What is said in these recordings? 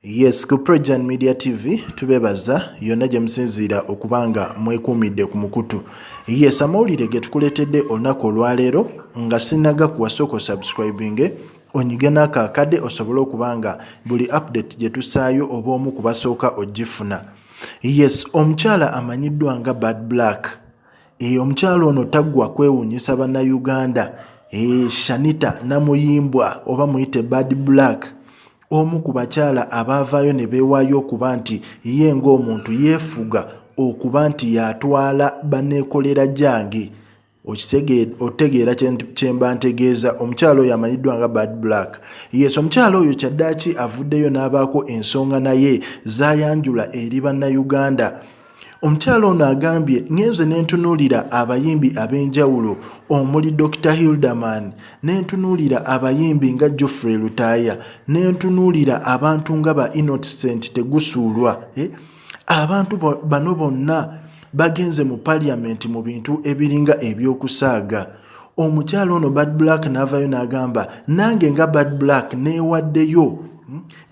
Yes, ku Projan Media TV tubebaza yonna gye musinziira okuba nga mwekuumidde ku mukutu. Yes, amawulire ge tukuleetedde olunaku olwaleero nga sinnagakuwa sooka osubscribinge onyige n'akaakadde osobole okuba nga buli update gye tusaayo oba omu ku basooka ogifuna. Yes, omukyala amanyiddwa nga Bad Black. E, omukyala ono taggwa kwewuunyisa Bannayuganda. E, Shanita Namuyimbwa oba muyite Bad Black omu ku bakyala abaavaayo ne beewaayo okuba nti ye ng'omuntu yeefuga okuba nti y'atwala banneekolera gyange. Otegeera kye mba ntegeeza. Omukyala oyo amanyiddwa nga Bad Black. Yes, omukyala oyo kyaddaaki avuddeyo n'abaako ensonga naye z'ayanjula eri Bannayuganda. Omukyala ono agambye ngenze ne ntunuulira abayimbi ab'enjawulo omuli Dokita Hilderman, ne ntunuulira abayimbi nga Geoffrey Lutaaya, ne ntunuulira abantu nga ba Innocent Tegusuulwa. Eh? Abantu bano bonna bagenze mu parliament mu bintu ebiringa eby'okusaaga. Omukyala ono Bad Black n'avaayo n'agamba nange nga Bad Black neewaddeyo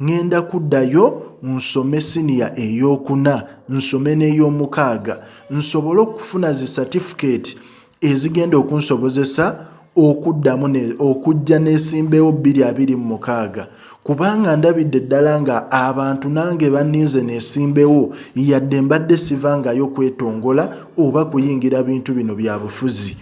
ŋŋenda kuddayo nsome siniya ey'okuna nsome n'ey'omukaaga nsobole okufuna zi satifikeeti ezigenda okunsobozesa okuddamu okujja nesimbewo 2026 kubanga ndabidde ddala nga abantu nange banninze nesimbewo yadde mbadde sivangayo kwetongola oba kuyingira bintu bino bya bufuzi.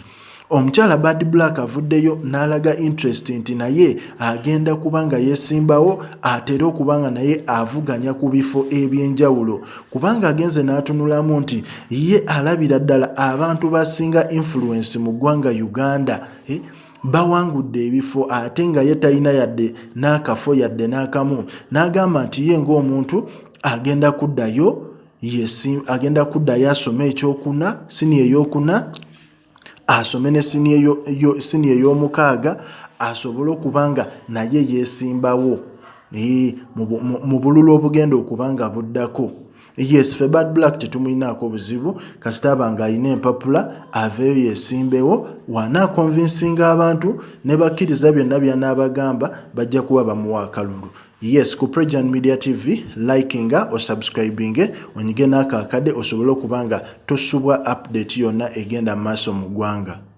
Omukyala Bad Black avuddeyo n'alaga interest nti naye agenda kuba nga yeesimbawo atere okuba nga naye avuganya ku bifo eby'enjawulo kubanga agenze n'atunulamu nti ye alabira ddala abantu basinga influence mu ggwanga Uganda eh, bawangudde ebifo ate nga ye talina yadde n'akafo yadde n'akamu n'agamba nti ye ng'omuntu agenda kuddayo agenda kuddayo asome ekyokuna siniya ey'okuna asome ne siniya ey'omukaaga asobole okuba nga naye yeesimbawo mu bululu obugenda okuba nga buddako. Yes, ffe Bad Black tetumulinaako buzibu kasita aba ng'alina empapula aveeyo yeesimbewo w'anaakonvinsinga abantu ne bakkiriza byonna by'anaabagamba bajja kuba bamuwa akalulu. Yes, ku Prejan Media TV likinga osubscribinge onyige n'akaakadde osobole okuba nga tosubwa update yonna egenda mu maaso mu ggwanga.